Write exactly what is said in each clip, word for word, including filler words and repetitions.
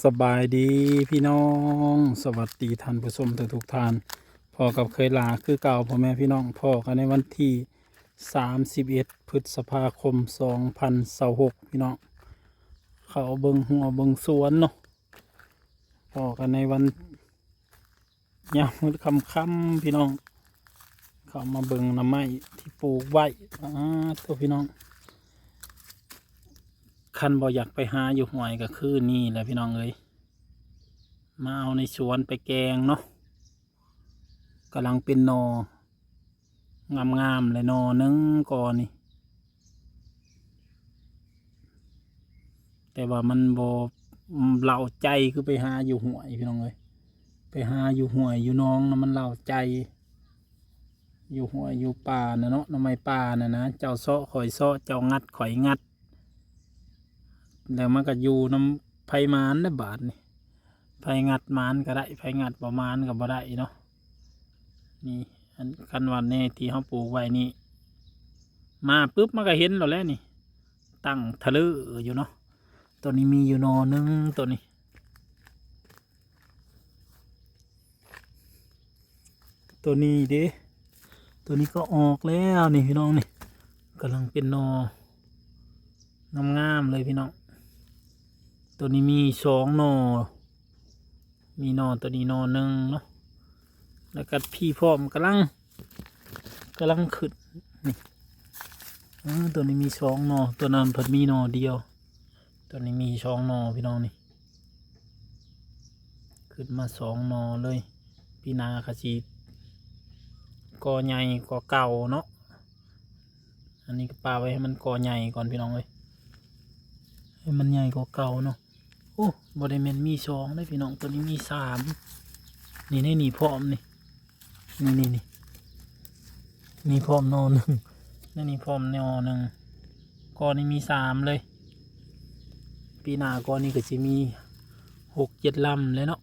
สบายดีพี่น้อง สวัสดีท่านผู้ชมทุกๆท่าน พ้อกับเคยหลาคือเก่า พ่อแม่พี่น้อง พ้อกันในวันที่สามสิบเอ็ด พฤษภาคม สองพันยี่สิบหก พี่น้อง เข้าเบิ่งหัวเบิ่งสวนเนาะ พ้อกันในวัน ยามมื้อค่ำๆพี่น้อง เข้ามาเบิ่งหน่อไม้ที่ปลูกไว้ อ้า ตัวพี่น้อง คันบ่อยากไปหาอยู่ห้วยก็คือนี่แหละพี่น้องเอ้ย มาเอาในสวนไปแกงเนาะ กำลังเป็นหน่อ งามๆเลยหน่อหนึ่งกอนี่ แต่ว่ามันบ่เล้าใจคือไปหาอยู่ห้วยพี่น้องเอ้ย ไปหาอยู่ห้วยอยู่หนองนะมันเล้าใจ อยู่ห้วยอยู่ป่าน่ะเนาะ หน่อไม้ป่าน่ะนะ เจ้าเซาะข้อยเซาะ เจ้างัดข้อยงัด แล้วมันก็อยู่นำไผหมานนะบาดนี่ ไผงัดหมานก็ได้ ไผงัดบ่หมานก็บ่ได้เนาะ นี่ อัน คันว่าแน่ที่เฮาปลูกไว้นี่ มาปุ๊บมันก็เห็นแล้วแหละนี่ ตั้งทะเลอยู่เนาะ ตัวนี้มีอยู่หน่อหนึ่ง ตัวนี้ ตัวนี้เด้ ตัวนี้ก็ออกแล้วนี่พี่น้องนี่ กำลังเป็นหน่อ งามๆเลยพี่น้อง ตัวนี้มีสองหน่อ มีหน่อตัวนี้หน่อหนึ่งเนาะ แล้วก็พี่พร้อมกำลัง กำลังขึ้นนี่ เออ ตัวนี้มีสองหน่อ ตัวนั้นเพิ่นมีหน่อเดียว ตัวนี้มีสองหน่อพี่น้องนี่ ขึ้นมาสองหน่อเลย ปีหน้าก็สิกอใหญ่กว่าเก่าเนาะ อันนี้ก็ปาไว้ให้มันกอใหญ่ก่อนพี่น้องเอ้ย ให้มันใหญ่กว่าเก่าเนาะ โอ้ บ่ได้แม่นมีสองเด้อพี่น้อง ตัวนี้มีสาม นี่ ในนี่พร้อมนี่ นี่ นี่ นี่ นี่พร้อมหน่อหนึ่ง ในนี่พร้อมหน่อหนึ่ง กอนี้มีสามเลย ปีหน้ากอนี้ก็สิมีหกเจ็ดลำเลยเนาะ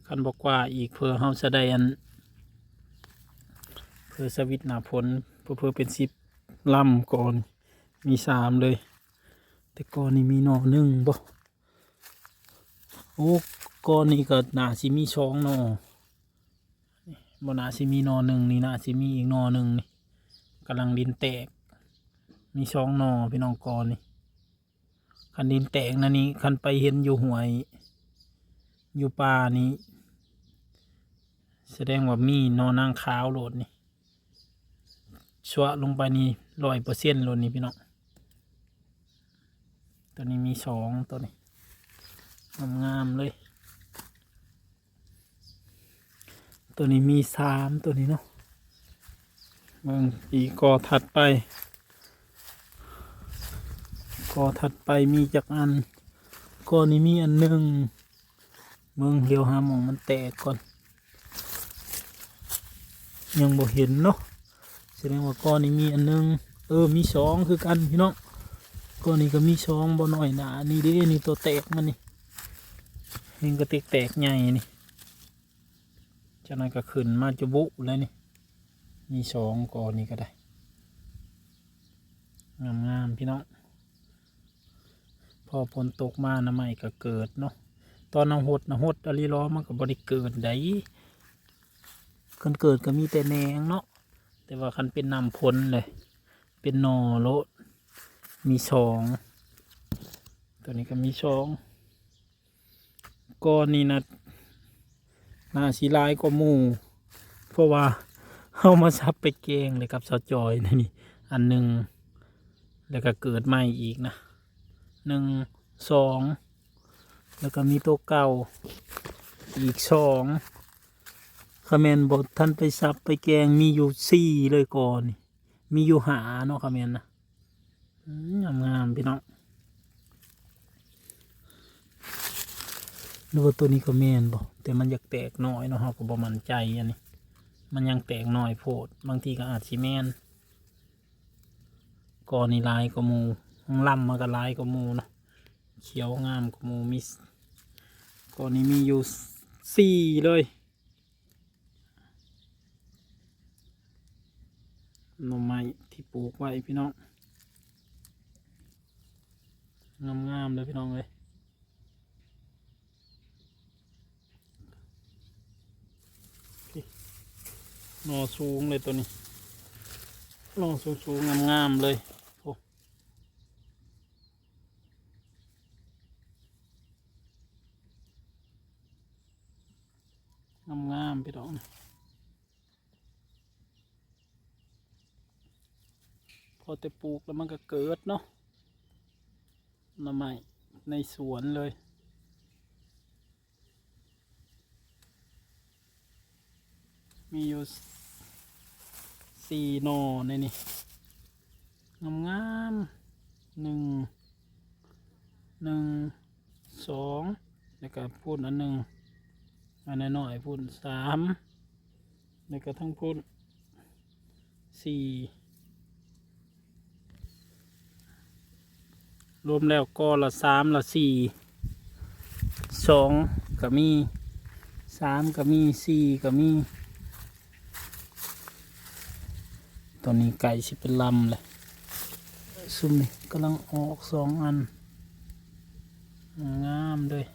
คันบ่กว่าอีก เผื่อเฮาจะได้อัน เผื่อสวิตช์หน้าฝน เผื่อ เผื่อเป็นสิบลำ กอนี้มีสามเลย แต่กอนี้มีหน่อหนึ่งบ่ โอ้ กอนี้ก็น่าสิมีสองหน่อ บ่น่าสิมีหน่อหนึ่งนี่ น่าสิมีอีกหน่อหนึ่งนี่ กำลังดินแตก มีสองหน่อพี่น้อง กอนี้ คันดินแตกนะนี่ คันไปเห็นอยู่ห้วย อยู่ป่านี่ แสดงว่ามีหน่อนางขาวโลดนี่ ชั่วลงไปนี่ ร้อยเปอร์เซ็นต์โลดนี่พี่น้อง ตัวนี้มีสอง ตัวนี้ งามๆเลย ตัวนี้มีสาม ตัวนี้เนาะ เบิ่งอีกกอถัดไป กอถัดไปมีจักอัน กอนี้มีอันหนึ่ง เบิ่งเดี๋ยวหาหม่องมันแตกก่อน ยังบ่เห็นเนาะ แสดงว่ากอนี้มีอันหนึ่ง เออ มีสองคือกันพี่น้อง กอนี้ก็มีสอง บ่น้อยหนา นี่เด้ นี่ตัวแตกมันนี่ นี่ก็แตกแตกใหญ่นี่ จักหน่อยก็ขึ้นมาจุบุแล้วนี่ มีสองกอนี้ก็ได้ งามๆพี่น้อง พอฝนตกมาหน่อไม้ก็เกิดเนาะ ตอนเฮาหดนะหดอะลีลอ มันก็บ่ได้เกิดได๋ คันเกิดก็มีแต่แหนงเนาะ แต่ว่าคันเป็นน้ำฝนเลย เป็นหน่อโลด มีสอง ตัวนี้ก็มีสอง กอนี้นะ น่าสิหลายกว่าหมู่ เพราะว่าเฮามาสับไปแกงเลยกับสาวจอยนี่ อันหนึ่ง แล้วก็เกิดใหม่อีกนะ หนึ่ง สอง แล้วก็มีตัวเก่า อีกสอง คะแม่นบ่ทันไปสับไปแกง มีอยู่สี่เลยกอนี้ มีอยู่ห้าเนาะ คะแม่นนะ อืม งามๆพี่น้อง หรือว่าตัวนี้ก็แม่นบ่ แต่มันอยากแตกน้อยเนาะ เฮาก็บ่มั่นใจอันนี้ มันยังแตกน้อยโพด บางทีก็อาจสิแม่น กอนี้หลายกว่าหมู่ ข้างลำมันก็หลายกว่าหมู่เนาะ เขียวงามกว่าหมู่ มี กอนี้มีอยู่สี่เลย หน่อไม้ที่ปลูกไว้พี่น้อง งามๆเลยพี่น้องเอ้ย หน่อสูงเลยตัวนี้ หน่อสูงๆ งามๆ เลย โอ้ งามๆ พี่น้อง พอแต่ปลูกแล้วมันก็เกิดเนาะ หน่อไม้ในสวนเลย มีอยู่สี่หน่อในนี่ งามๆ หนึ่ง หนึ่ง สอง แล้วก็พูนอันหนึ่ง อันน้อยๆ พูนสาม แล้วก็ทั้งพูนสี่ รวมแล้วกอละสามละสี่ สองก็มี สามก็มี สี่ก็มี ตอนนี้ไก่สิเป็นลำเลย ซุมนี่กำลังออกสองอัน งามเลย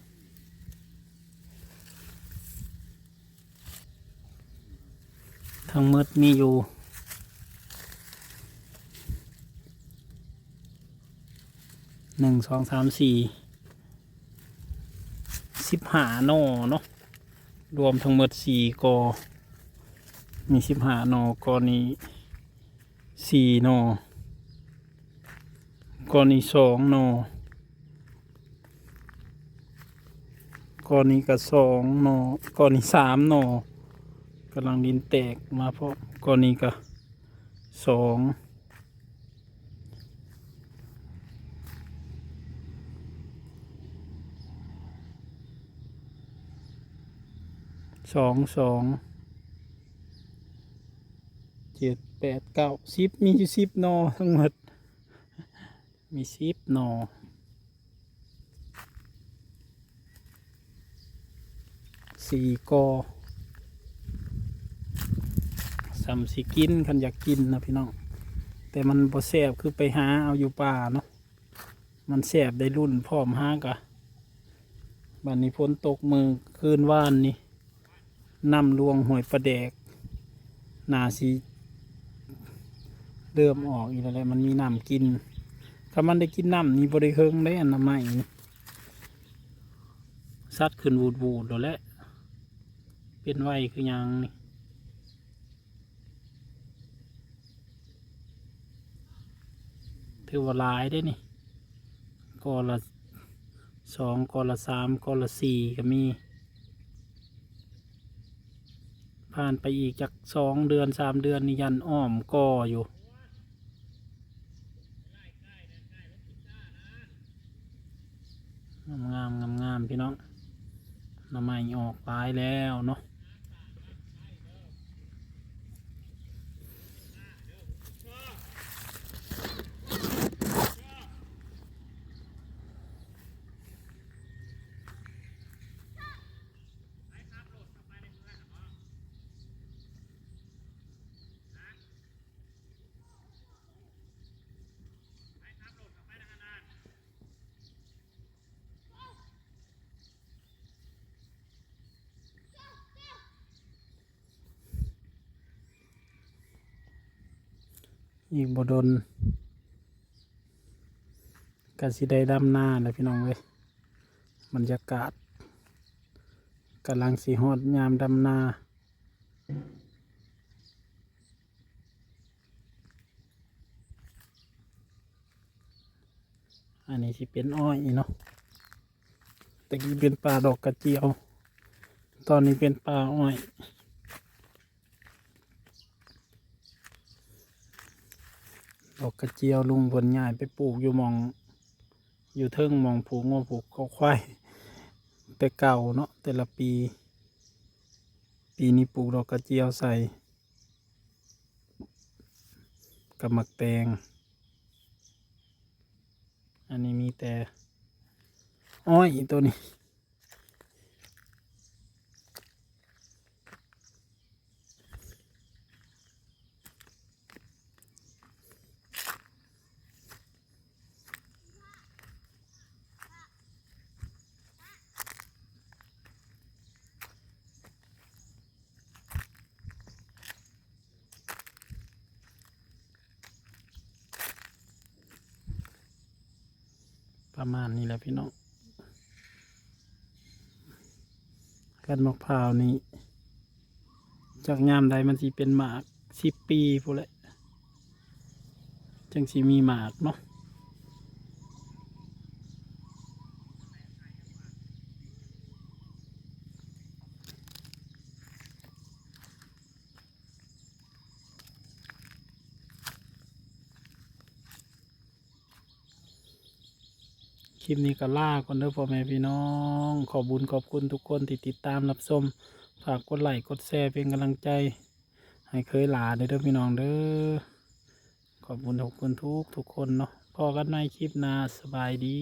ทั้งหมดมีอยู่ หนึ่ง สอง สาม สี่ สิบห้าหน่อเนาะ รวมทั้งหมดสี่กอ มีสิบห้าหน่อ กอนี้สี่หน่อ กอนี้สองหน่อ กอนี้ก็สองหน่อ กอนี้สามหน่อ กำลังดินแตกมา เพราะกอนี้ก็สอง สอง สอง เจ็ด แปด เก้า สิบ มีอยู่สิบหน่อทั้งหมด มีสิบหน่อ สี่กอ ส่ำสิกิน คันอยากกินนะพี่น้อง แต่มันบ่แซ่บคือไปหาเอาอยู่ป่าเนาะ มันแซ่บได้รุ่นพร้อมหากะ บัดนี้ฝนตกมื้อคืนวานนี่ น้ำลวงห้วยปลาแดก น่าสิเริ่มออกอีกแล้วแหละ มันมีน้ำกิน ถ้ามันได้กินน้ำนี่บ่ได้เฮิงได้ อันน้ำไม้นี่ สัตว์ขึ้นบูดๆ โลดแหละ เป็นไวคือหยังนี่ ถือว่าหลายเด้นี่ กอละสอง กอละสาม กอละสี่ก็มี ผ่านไปอีกจักสองเดือน สามเดือนนี่ยันอ้อมกออยู่ งามๆ งามๆ พี่น้อง หน่อไม้ออกหลายแล้วเนาะ อีกบ่ดน ก็สิได้ดำนาแล้วพี่น้องเอ้ย บรรยากาศกำลังสิฮอดยามดำนา อันนี้สิเป็นอ้อยเนาะ แต่กี้เป็นป่าดอกกระเจียว ตอนนี้เป็นป่าอ้อย ดอกกระเจียวลุงเพิ่นย้ายไปปลูกอยู่หม่อง อยู่เทิงหม่องผูกงัวผูกควาย แต่เก่าเนาะ แต่ละปี ปีนี้ปลูกดอกกระเจียวใส่ กับหมากแตง อันนี้มีแต่อ้อยตัวนี้ เ ประมาณนี้แหละพี่น้อง คันหมากพร้าวนี่ จักยามใดมันสิเป็นหมาก สิบปีพู้นแหละ จังสิมีหมากเนาะ คลิปนี้ก็ลาก่อนเด้อพ่อแม่พี่น้อง ขอบบุญขอบคุณทุกคนที่ติดตามรับชม ฝากกดไลค์กดแชร์เป็นกำลังใจ ให้เคยหลาเด้อพี่น้องเด้อ ขอบบุญขอบคุณทุกทุกคนเนาะ พ้อกันใหม่คลิปหน้า สบายดี